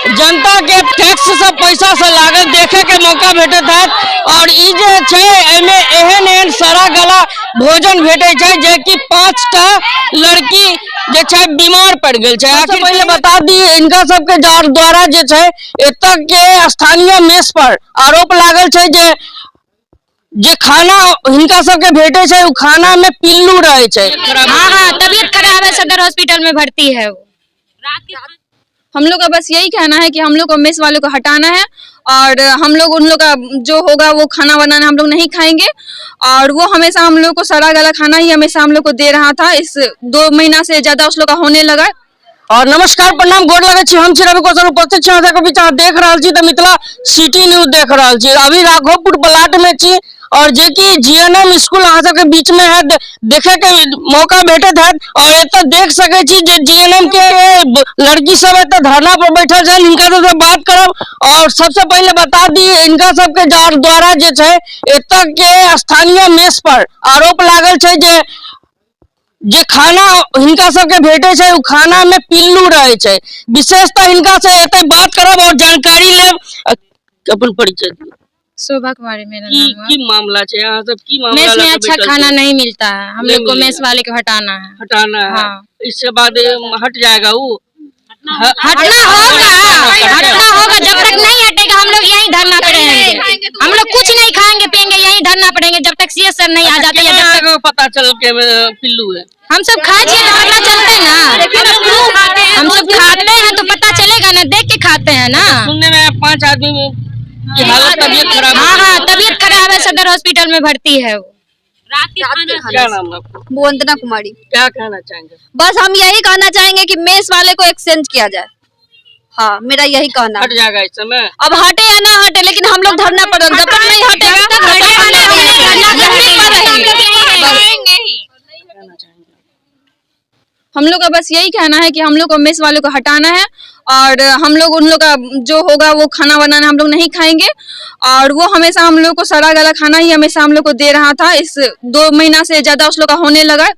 जनता के टैक्स से पैसा से लागल देखे के मौका भेटत हैत। और ई जे छै एहिमे एहन एहन सड़ा गला भोजन भेटै छै जेकि 5टा लड़की जे छै बीमार पड़ि गेल छै। आखिर पहिले बता दी हिनका सबके द्वारा जे छै एतऽ के स्थानीय मेस पर आरोप लागल छै जे जे खाना हिनका सबके भेटै छै ओ खाना में पिल्लू रहै छै। हाँ हाँ, तबीयत खराब है, सदर हॉस्पिटल में भर्ती है वो। हम लोग का बस यही कहना है कि हम लोग को मेस वालों को हटाना है और हम लोग उन लोग का जो होगा वो खाना बनाना हम लोग नहीं खाएंगे। और वो हमेशा हम लोग को सड़ा गला खाना ही हमेशा हम लोग को दे रहा था, इस 2 महीना से ज्यादा उस लोग का होने लगा। और नमस्कार, प्रणाम, गोर लगै छी। हम छी रवि कौशल, उपस्थित छी अहाँ सबके बीच। अहाँ देख रहल छी तऽ मिथिला सिटी न्यूज देख रहल छी। अभी राघोपुर प्लाट में छी और जे कि जीएनएम स्कूल अहाँ सबके बीच में है, देखे के मौका भेटत हैत। और एतऽ देख सकै छी जे जीएनएम के लड़की सब एतऽ धरना पर बैठल छनि, हिनका सबसे बात करब। और सबसे पहिले बता दी हिनका सबके द्वारा जे छै एतऽ के स्थानीय मेस पर आरोप लागल छै जे खाना हिनका सबके भेटै छै ओ खाना में पिल्लू रहै छै। विशेषतः हिनका से एतऽ बात करब और जानकारी लेब। अपन परिचय दियौ। शोभा कुमारी मेरा नाम है। की मामला छै अहाँ सब की मामला मेस में लऽ कऽ अच्छा बैठल खाना छी? नहीं मिलता है, हम नहीं लोग को मिलेगा। मेस वाले को हटाना है। हटाना है। हाँ। इसके बाद हट जाएगा वो? हटना होगा, हटना होगा। जब तक नहीं हटेगा हम लोग यहीं धरना पे रहेंगे। हम लोग कुछ नहीं खाएंगे पिएंगे, यहीं धरना पड़ेंगे जब तक सीएस सर नहीं आ जाते या जब तक केना पता चल के पिल्लू है? हम सब खाए छिए तो पता चलते है ना, हम सब खाते हैं तो पता चलेगा ना, देख के खाते हैं ना। सुनने में आया 5 आदमी में की हालत तबीयत खराब हाँ है। हाँ, तबीयत खराब है, सदर हॉस्पिटल में भर्ती है वो। क्या नाम है आपको? वंदना कुमारी। क्या कहना चाहेंगे? बस हम यही कहना चाहेंगे कि मेस वाले को एक्सचेंज किया जाए। हाँ, मेरा यही कहना है। हट जाएगा इस समय? अब हटे या ना हटे, लेकिन हम लोग धरना पर जब तक नहीं हटेगा जब तक हटेगा नहीं, धरना पर रहेंगे। हम लोग का बस यही कहना है कि हम लोग को मेस वालों को हटाना है और हम लोग उन लोग का जो होगा वो खाना बनाना हम लोग नहीं खाएंगे। और वो हमेशा हम लोग को सड़ा गला खाना ही हमेशा हम लोग को दे रहा था, इस 2 महीना से ज्यादा उस लोग का होने लगा।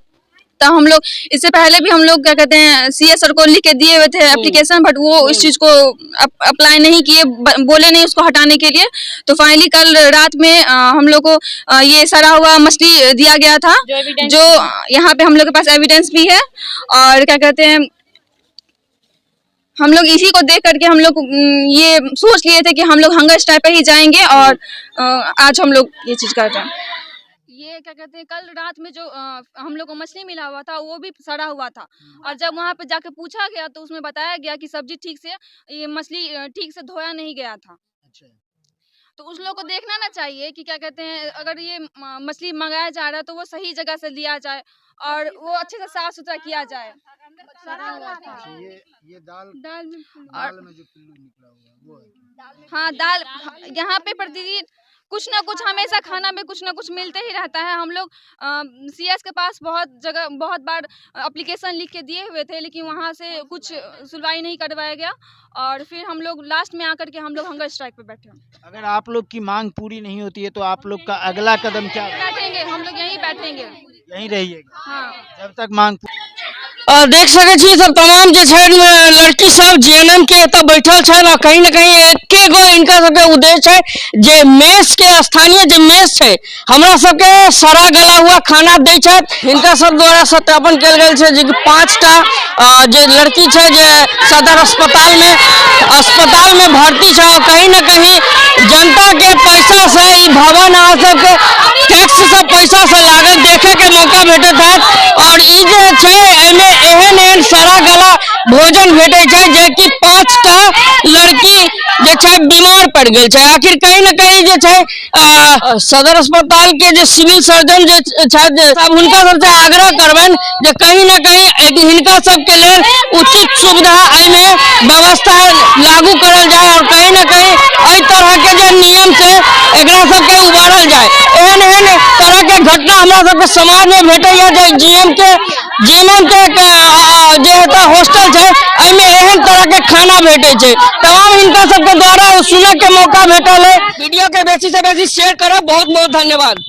तो हम लोग इससे पहले भी हम लोग क्या कहते हैं सीएस सर को लिख के दिए हुए थे एप्लीकेशन, बट वो इस चीज को अप्लाई नहीं किए, बोले नहीं उसको हटाने के लिए। तो फाइनली कल रात में हम लोग को ये सड़ा हुआ मछली दिया गया था, जो यहाँ पे हम लोग के पास एविडेंस भी है। और क्या कहते हैं हम लोग इसी को देख करके हम लोग ये सोच लिए थे कि हम लोग हंगर स्ट्राइक पे ही जाएंगे और आज हम लोग ये चीज कर रहे हैं। ये क्या कहते हैं कल रात में जो हम लोग को मछली मिला हुआ था वो भी सड़ा हुआ था। और जब वहाँ पे जाके पूछा गया तो उसमें बताया गया कि सब्जी ठीक से, ये मछली ठीक से धोया नहीं गया था। तो उस लोग को देखना ना चाहिए कि क्या कहते हैं अगर ये मछली मंगाया जा रहा है तो वो सही जगह से लिया जाए और वो अच्छे से साफ सुथरा किया जाए। अच्छा, ये दाल, दाल में दाल में जो पिल्लू निकला हुआ है वो है क्या? हाँ, दाल यहाँ पे प्रतिदिन कुछ ना कुछ हमेशा खाना में कुछ ना कुछ मिलते ही रहता है। हम लोग सीएस के पास बहुत जगह बहुत बार एप्लीकेशन लिख के दिए हुए थे, लेकिन वहाँ से कुछ सुनवाई नहीं करवाया गया और फिर हम लोग लास्ट में आकर के हम लोग हंगर स्ट्राइक पे बैठे। अगर आप लोग की मांग पूरी नहीं होती है तो आप लोग का अगला कदम क्या होगा? बैठेंगे हम लोग, यहीं बैठेंगे। यहीं रहिएगा? हाँ, जब तक मांग देख सकै छी सब तमाम जे छै लड़की सब जीएनएम के एतऽ बैठल छै और कहीं ना कहीं एके गो इनका सबके उद्देश्य छै जे मेस के स्थानीय जे मेस छै हमरा सबके सड़ा गला हुआ खाना दै छथि। हिनका सब द्वारा सत्यापन कयल गेल छै जे कि 5टा जे लड़की छै जे सदर अस्पताल में भर्ती छै और कहीं ना कहीं जनता के पैसा से ई भवन अहाँ सबके टैक्स से पैसा से लागल देखे के मौका भेटत हैत। और ई जे छै एहिमे एहन एहन सड़ा गला भोजन भेटै छै जे कि 5टा लड़की जे छै बीमार पड़ि गेल छै। आखिर कहीं ना कहीं जे छै सदर अस्पताल के जे सिविल सर्जन जे छथि सब हुनका सबसे आग्रह करबनि जे कहीं ना कहीं हिनका सबके लेल उचित सुविधा एहिमे व्यवस्था लागू करल जाय और कहीं ना कहीं एहि तरह के जे नियम छै एकरा सबके उबारल जाय। एहन एहन तरह के घटना हमरा सबके समाज में भेटैया जे जीएनएम के जे एतऽ हॉस्टल छै एहिमे एहन तरह के खाना भेटै छै। तमाम हिनका सबके द्वारा सुनऽ के मौका भेटल है। वीडियो के बेसी से बेसी शेयर करब। बहुत बहुत धन्यवाद।